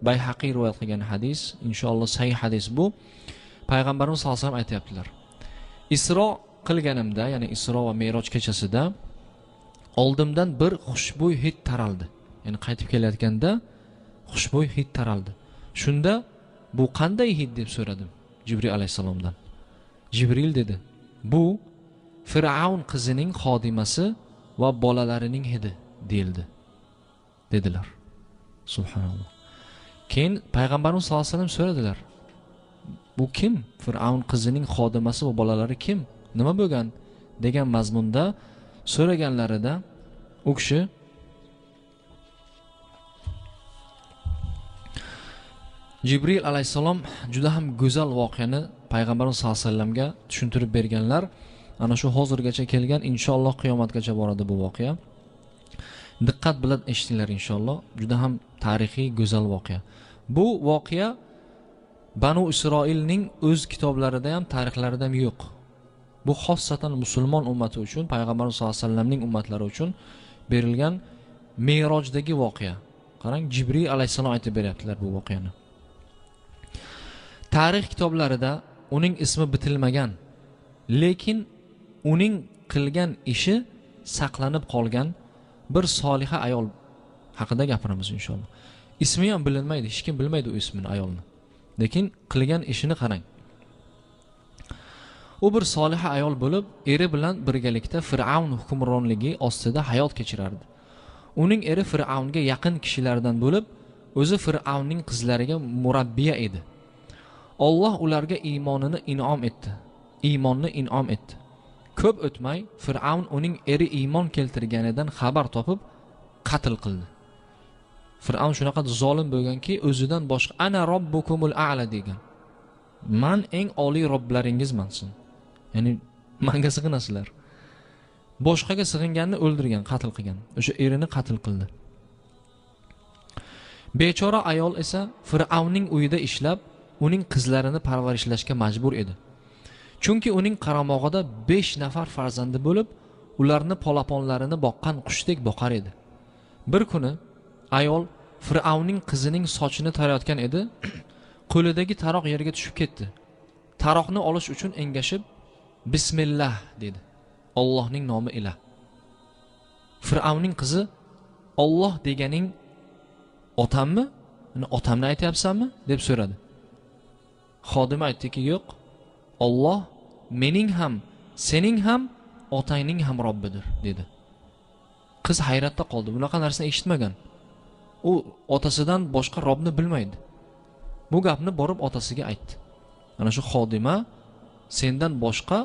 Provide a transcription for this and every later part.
Bayhaqiy rivoyat qilgan hadis, inshaalloh sahih hadis bu. Payg'ambarimiz sollallohu alayhi vasallam aytayaptilar. Isro qilganimda, ya'ni Isro va Meroj kechasida oldimdan bir xushbo'y hid taraldi. Ya'ni qaytib kelayotganda xushbo'y hid taraldi. Shunda bu qanday hid deb so'radim Jibril alayhissalomdan. Jibril dedi: "Bu Fir'avn qizining xodimasi va bolalarining hidi" deyildi. Dedilar. Subhanalloh. Keyin Payg'ambarimiz sollallohu alayhi vasallam so'radilar: "Bu kim? Fir'avn qizining xodimasi va bolalari kim? Nima bo'lgan?" degan mazmunda so'raganlarida u kishi Jibril alayhissalom juda ham go'zal voqeani Payg'ambarimiz sollallohu alayhi vasallamga tushuntirib berganlar. Ana shu hozirgacha kelgan, inshaalloh qiyomatgacha boradi bu voqea. Diqqat bilan eshitinglar inshaalloh. Juda ham tarixiy go'zal voqea. Bu voqea Banu Isroilning o'z kitoblarida ham, tarixlarida ham yo'q. Bu xossatan musulmon ummati uchun, Payg'ambarimiz sollallohu alayhi vasallamning ummatlari uchun berilgan Merojdagi voqea. Qarang, Jibril alayhissalom aytib beryaptilar bu voqeani. Tarix kitoblarida uning ismi bitilmagan, lekin uning qilgan ishi saqlanib qolgan bir soliha ayol haqida gapiramiz inshaalloh. Ismi ham bilinmaydi, hech kim bilmaydi u ismini ayolni. Lekin qilgan ishini qarang. U bir soliha ayol bo'lib, eri bilan birgalikda Fir'avn hukmronligi ostida hayot kechirardi. Uning eri Fir'avnga yaqin kishilardan bo'lib, o'zi Fir'avnning qizlariga murabbiya edi. Alloh ularga iymonini in'om etdi. Iymonni in'om etdi. Ko'p o'tmay Fir'avn uning eri iymon keltirganidan xabar topib qatl qildi. Fir'avn shunaqa zolim bo'lganki, o'zidan boshqa ana robbukumul a'la degan. Man eng oliy Roblaringizman. Ya'ni menga sig'inasizlar. Boshqaga sig'inganni o'ldirgan, qatl qilgan. O'sha erini qatl qildi. Bechora ayol esa Fir'avnning uyida ishlab, uning qizlarini parvarishlashga majbur edi. Chunki uning qaramog'ida 5 nafar farzandi bo'lib, ularni polaponlarini boqqan qushdek boqar edi. Bir kuni ayol Fir'avnning qizining sochini tarayotgan edi. Qo'lidagi taroq yerga tushib ketdi. Taroqni olish uchun engashib, "Bismillah" dedi. Allohning nomi ila. Fir'avnning qizi, "Alloh deganing otammi? Ya'ni otamni aytyapsanmi?" deb so'radi. Xodim aytdiki, "Yo'q, Alloh mening ham, sening ham, otangning ham Robbidir" dedi. Qiz hayratda qoldi. Bunaqa narsani eshitmagan. U otasidan boshqa Robni bilmaydi. Bu gapni borib otasiga aytdi. Ana shu xodima sendan boshqa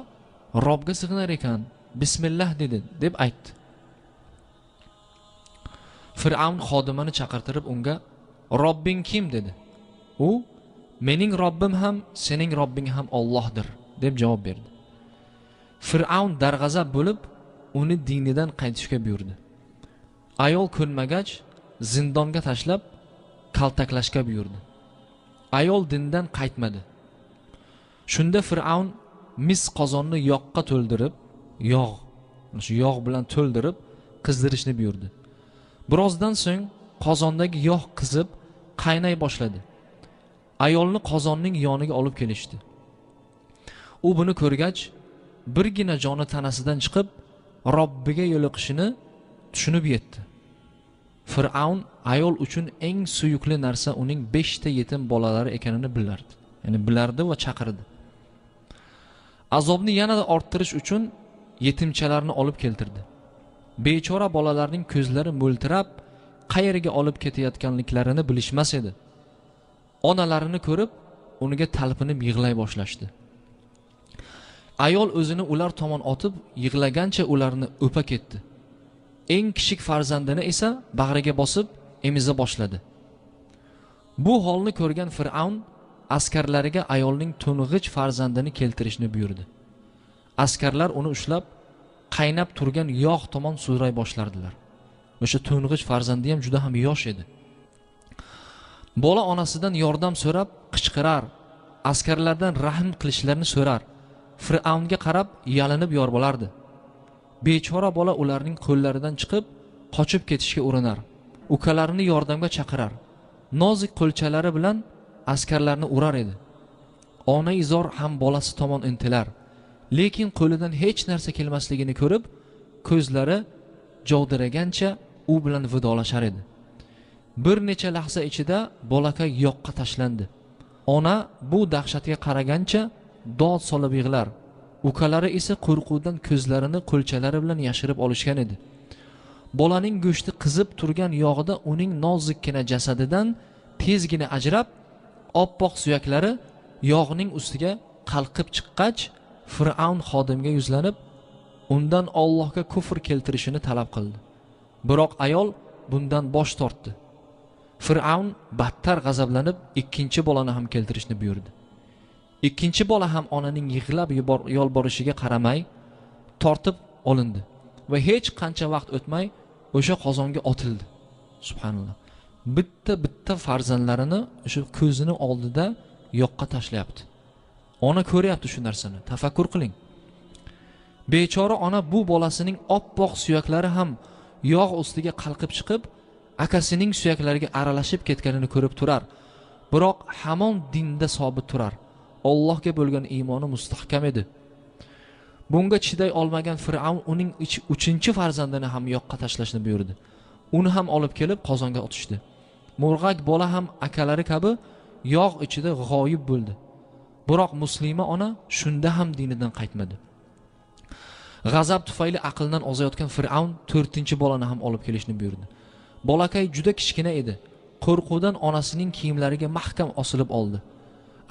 Robga sig'inar ekan, bismillah dedi deb aytdi. Fir'avn xodimani chaqirtirib unga "Robbing kim?" dedi. U "Mening Robbim ham, sening Robbing ham Allohdir" deb javob berdi. Fir'avn darg'azab bo'lib, uni dinidan qaytishga buyurdi. Ayol ko'nmagach, zindonga tashlab, kaltaklashga buyurdi. Ayol dindan qaytmadi. Shunda Fir'avn mis qozonni yoqqa to'ldirib, yog', shu yog' bilan to'ldirib qizdirishni buyurdi. Birozdan so'ng qozondagi yog' qizib, qaynay boshladi. Ayolni qozonning yoniga olib kelishdi. U buni ko'rgach, birgina joni tanasidan chiqib, Robbiga yo'liqishini tushunib yetdi. Fir'avn ayol uchun eng suyukli narsa uning 5 ta yetim bolalari ekanini bilardi. Ya'ni bilardi va chaqirdi. Azobni yanada orttirish uchun yetimchalarni olib keltirdi. Bechora bolalarning ko'zlari mo'ltirab, qayerga olib ketayotganliklarini bilishmas edi. Onalarini ko'rib, unga talpinib yig'lay boshlashdi. Ayol o'zini ular tomon otib, yig'lagancha ularni o'pa ketdi. Eng kichik farzandini esa bag'riga bosib, emiza boshladi. Bu holni ko'rgan Fir'avn askarlariga ayolning to'ng'ich farzandini keltirishni buyurdi. Askarlar uni ushlab, qaynab turgan yog' tomon suray boshlardilar. O'sha to'ng'ich farzandi ham juda ham yosh edi. Bola onasidan yordam so'rab qichqirar, askarlardan rahm qilishlarini so'rar. Fir'avnga qarab yalinib yorbolardi. Bechora bola ularning qo'llaridan chiqib, qochib ketishga urinar. Ukalarini yordamga chaqirar. Nozik qo'lchalari bilan askarlarni urar edi. Ona izor ham bolasi tomon intilar, lekin qo'lidan hech narsa kelmasligini ko'rib, ko'zlari javdiragancha u bilan vidolashar edi. Bir necha lahza ichida bolakay yoqqa tashlandi. Ona bu dahshatga qaragancha dod solib yig'lar. Ukalari esa qo'rquvdan ko'zlarini qo'lchalari bilan yashirib olishgan edi. Bolaning go'shti qizib turgan yog'ida uning nozikkina jasadidan tezgina ajrab, oppoq suyaklari yog'ning ustiga qalqib chiqqach, Fir'avn xodimga yuzlanib, undan Allohga kufr keltirishini talab qildi. Biroq ayol bundan bosh tortdi. Fir'avn battar g'azablanib, ikkinchi bolani ham keltirishni buyurdi. Ikkinchi bola ham onaning yig'lab yolborishiga qaramay tortib olindi va hech qancha vaqt o'tmay o'sha qozonga otildi. Subhanalloh. Bitta-bitta farzandlarini o'sha ko'zini oldida yoqqa tashlayapti. Ona ko'ryapti shu narsani. Tafakkur qiling. Bechora ona bu bolasining oppoq suyaklari ham yog' ustiga qalqib chiqib, akasining suyaklariga aralashib ketganini ko'rib turar. Biroq hamon dinda sobit turar. Allohga bo'lgan iymoni mustahkam edi. Bunga chiday olmagan Fir'avn uning uchinchi farzandini ham yoqqa tashlashni buyurdi. Uni ham olib kelib qozonga otishdi. Murg'ak bola ham akalari kabi yog' ichida g'oyib bo'ldi. Biroq muslima ona shunda ham dinidan qaytmadi. G'azab tufayli aqldan ozayotgan Fir'avn to'rtinchi bolani ham olib kelishni buyurdi. Bolakay juda kichkina edi. Qo'rquvdan onasining kiyimlariga mahkam osilib oldi.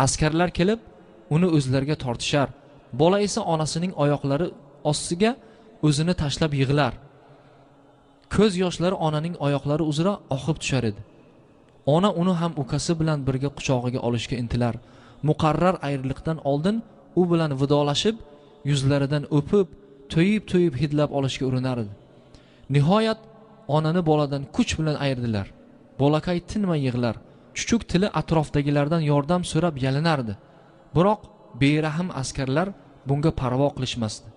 Askarlar kelib uni o'zlariga tortishar. Bola esa onasining oyoqlari ostiga o'zini tashlab yig'lar. Ko'z yoshlari onaning oyoqlari uzra oqib tushar edi. Ona uni ham ukasi bilan birga quchog'iga olishga intilar. Muqarrar ayriliqdan oldin u bilan vidolashib, yuzlaridan o'pib, to'yib-to'yib hidlab olishga urinar edi. Nihoyat onani boladan kuch bilan ayirdilar. Bolakay tinmay yig'lar. Chuchuk tili atrofdagilardan yordam so'rab yalinardi. Biroq berahm askarlar bunga parvo qilishmasdi.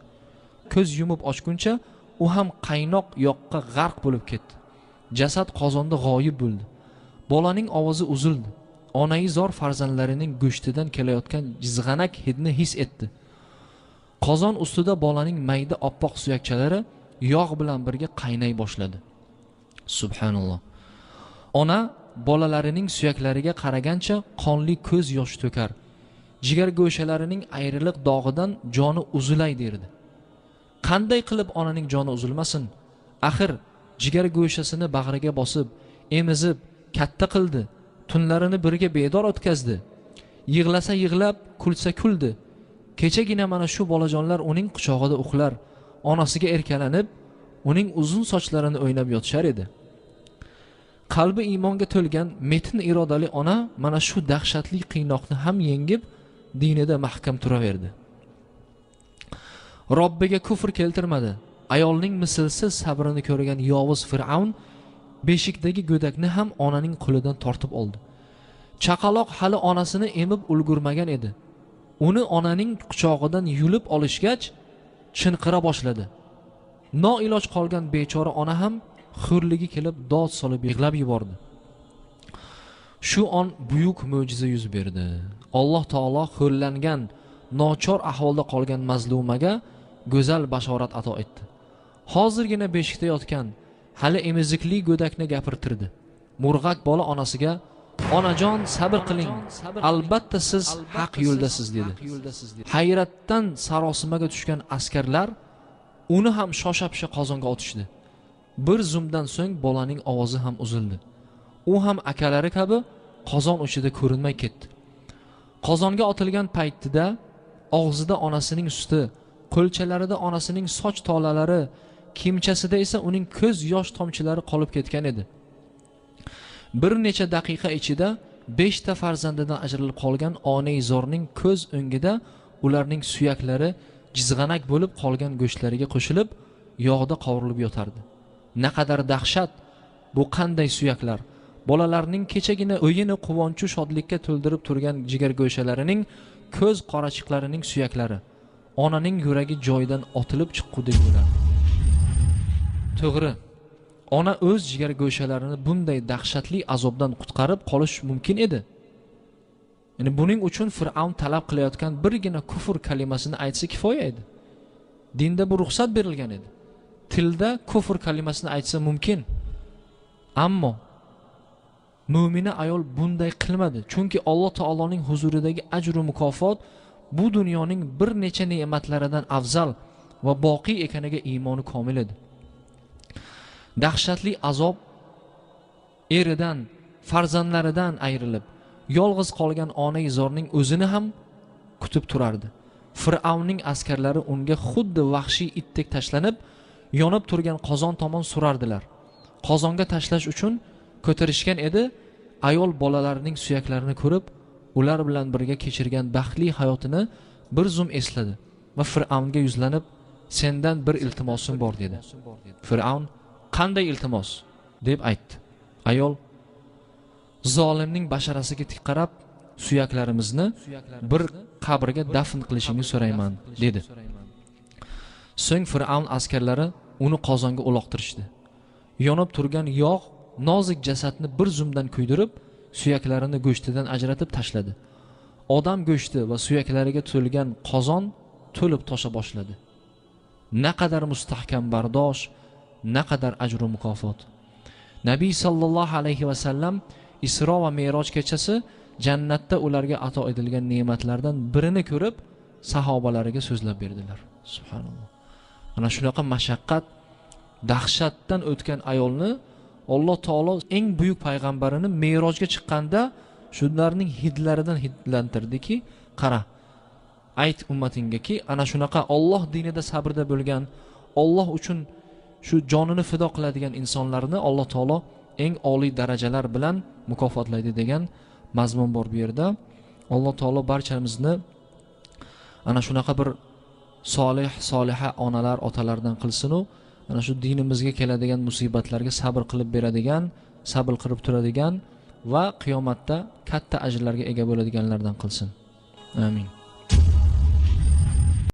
Ko'z yumib ochguncha u ham qaynoq yoqqa g'arq bo'lib ketdi. Jasad qozonda g'oyib bo'ldi. Bolaning ovozi uzildi. Onaizor farzandlarining go'shtidan kelayotgan jizg'anak hidni his etdi. Qozon ustida bolaning mayda oppoq suyakchalari yog' bilan birga qaynay boshladi. Subhanalloh. Ona bolalarining suyaklariga qaragancha qonli ko'z yosh to'kar. Jigar go'shalarining ayriliq dog'idan joni uzilay derdi. Qanday qilib onaning joni uzilmasin? Axir jigar go'shasini bag'riga bosib, emizib, katta qildi. Tunlarini birga bedor o'tkazdi. Yig'lasa yig'lab, kulsa kuldi. Kechagina mana shu bolajonlar uning quchog'ida uxlar, onasiga erkalanib, uning uzun sochlarini o'ynab yotishar edi. Qalbi iymonga to'lgan metin irodali ona mana shu dahshatli qiynoqni ham yengib, dinida mahkam turaverdi. Robbiga kufr keltirmadi. Ayolning mislsiz sabrini ko'rgan yovuz Fir'avn beshikdagi go'dakni ham onaning qo'lidan tortib oldi. Chaqaloq hali onasini emib ulgurmagan edi. Uni onaning quchog'idan yulib olishgach, chinqira boshladi. Noiloj qolgan bechora ona ham xo'rligi kelib dod solib yig'lab yubordi. Shu on buyuk mo'jiza yuz berdi. Alloh taolo xo'rlangan, nochor ahvolda qolgan mazlumaga go'zal bashorat ato etdi. Hozirgina beshikda yotgan, hali emizikli go'dakni gapirtirdi. Murg'ak bola onasiga: "Onajon, sabr qiling. Albatta siz haq yo'ldasiz" dedi. Hayratdan sarosimaga tushgan askarlar uni ham shosha-pisha qozonga otishdi. Bir zumdan so'ng bolaning ovozi ham uzildi. U ham akalari kabi qozon ichida ko'rinmay ketdi. Qozonga otilgan paytida og'zida onasining suti, qo'lchalarida onasining soch tolalari, kiyimchasida esa uning ko'z yosh tomchilari qolib ketgan edi. Bir necha daqiqa ichida 5 ta farzandidan ajralib qolgan onaizorning ko'z o'ngida ularning suyaklari jizg'anak bo'lib qolgan go'shtlariga qo'shilib, yog'da qovurilib yotardi. Naqadar dahshat! Bu qanday suyaklar? Bolalarning kechagina o'yini quvonchu shodlikka to'ldirib turgan jigar go'shalarining ko'z qorachiqlarining suyaklari. Onaning yuragi joyidan otilib chiqqudek bo'lardi. To'g'ri, Ona o'z jigar go'shalarini bunday dahshatli azobdan qutqarib qolish mumkin edi. Ya'ni buning uchun Fir'avn talab qilayotgan birgina kufr kalimasini aytsa kifoya edi. Dinda bu ruxsat berilgan edi. Tilda kufr kalimasini aytsa mumkin. Ammo mo'mina ayol bunday qilmadi. Chunki Alloh taoloning huzuridagi ajr va mukofot bu dunyoning bir necha ne'matlaridan afzal va boqiy ekaniga iymoni komil edi. Dahshatli azob eridan, farzandlaridan ayrilib, yolg'iz qolgan onaizorning o'zini ham kutib turardi. Fir'avnning askarlari unga xuddi vahshiy itdek tashlanib, yonib turgan qozon tomon surardilar. Qozonga tashlash uchun ko'tarishgan edi. Ayol bolalarining suyaklarini ko'rib, ular bilan birga kechirgan baxtli hayotini bir zum esladi va Fir'avnga yuzlanib, "Sendan bir iltimosim bor" dedi. Fir'avn, "Qanday iltimos?" deb aytdi. Ayol zolimning basharasiga tik qarab, "Suyaklarimizni bir qabrga dafn qilishingni so'rayman" dedi. So'ng Fir'avn askarlari uni qozonga uloqtirishdi. Yonib turgan yog' nozik jasadni bir zumdan kuydirib, suyaklarini go'shtidan ajratib tashladi. Odam go'shti va suyaklariga to'lgan qozon to'lib tosha boshladi. Naqadar mustahkam bardosh, naqadar ajr va mukofot. Nabiy sallallohu alayhi va sallam Isro va Me'roj kechasi jannatda ularga ato etilgan ne'matlardan birini ko'rib, sahobalariga so'zlab berdilar. Subhanalloh. Ana shunaqa mashaqqat, dahshatdan o'tgan ayolni Alloh taolo eng buyuk payg'ambarini Me'rojga chiqqanda shularning hidlaridan hidlantirdiki, qara, ayt ummatingaki, ana shunaqa Alloh dinida sabrda bo'lgan, Alloh uchun shu jonini fido qiladigan insonlarni Alloh taolo eng oliy darajalar bilan mukofotlaydi degan mazmun bor bu yerda. Alloh taolo barchamizni ana shunaqa bir solih, soliha onalar, otalardan qilsin-u, ana shu dinimizga keladigan musibatlarga sabr qilib beradigan, sabr qilib turadigan va qiyomatda katta ajrlarga ega bo'ladiganlardan qilsin. Amin.